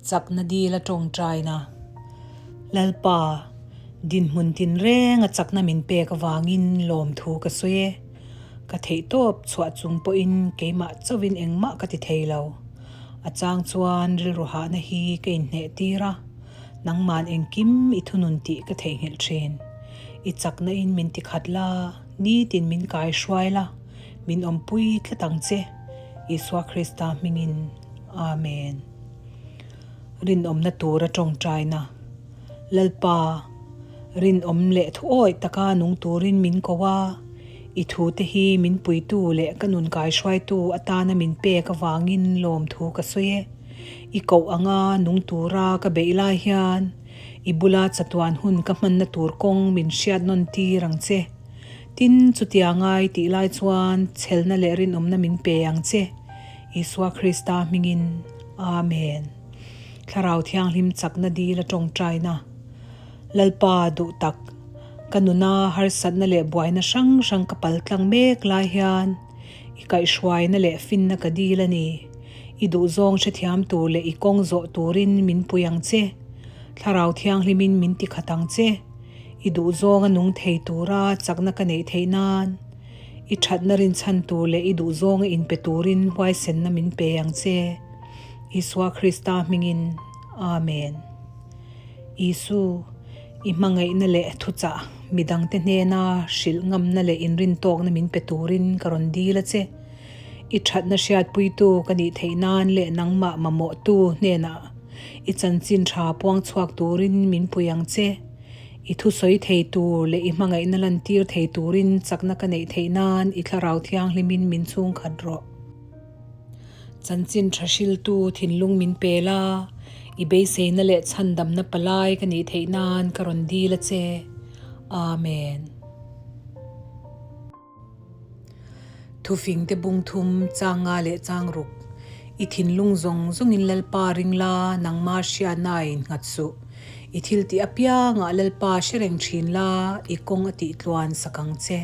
Chakna dil a tawngtaina. Lalpa, dinhmun tinreng a chakna min pek avangin lawmthu ka sawi e. Ka theihtawp chhuah chung pawhin keimah chauhin engmah ka ti thei lo. A chang chuan rilru hahna hi ka inhneh tir a, nangman engkim i thunun tih ka theihnghilh thin. I chakna in min ti khat la, nitin min kai hruai la, min awmpui tlat ang che, Isua Krista hmingin. Amen. Rinawmna tura tawngtaina. Lalpa, rinawm leh thuawih taka nung turin min ko a, i thute hi min puitu leh ka nun kaihruaitu atana min pek avangin lawmthu ka sawi e. I koh anga nung tura ka beih lai hian i bula chatuan hun ka hmanna tur kawng min hriat nawn tir ang che. Tin, chutia ngai tih lai chuan chhelna leh rinawmna min pe ang che. Isua Krista hmingin, Amen. Thlarau Thianghlim chakna dil a tawngtaina. Lalpa duh tak, ka nuna harsatna leh buaina hrang hrang ka pal tlang mek lai hian i kaihhruaina leh finna ka dil a ni. I duhzawng hrethiam tur leh i kawng zawh turin min pui ang che. Thlarau Thianghlimin min tikhat ang che. I duhzawnga nung thei tura chakna ka neih theih nan. I thatna rinchhan tur leh i duhzawnga inpe turin huaisenna min pe ang che. Isua Krista hmingin, Amen. Isu, i hmangaihna leh thuchah midangte hnena hrilh ngamna leh inrintawkna min pe turin ka rawn dil a che. I thatna hriatpuitu ka nih theih nan leh nangmah mamawhtu hnenah i chanchin tha puang chhuak turin min pui ang che. I thusawi thei tur leh i hmangaihna lantir thei turin chakna ka neih theih nan i thlarau thianghlimin min chhungkhat rawh. Chanchin tha hriltu thinlung min pe la, i beiseina leh chhandamna palai ka nih theih nan ka rawn dil a che. Amen. Thufingte bung thum, chang nga leh chang ruk. I thinlung zawng zawngin Lalpa ring la, nangma hriatna a innghat suh. I thil tih apiangah Lalpa hre reng thin la, i kawng a tih tluan sak ang che.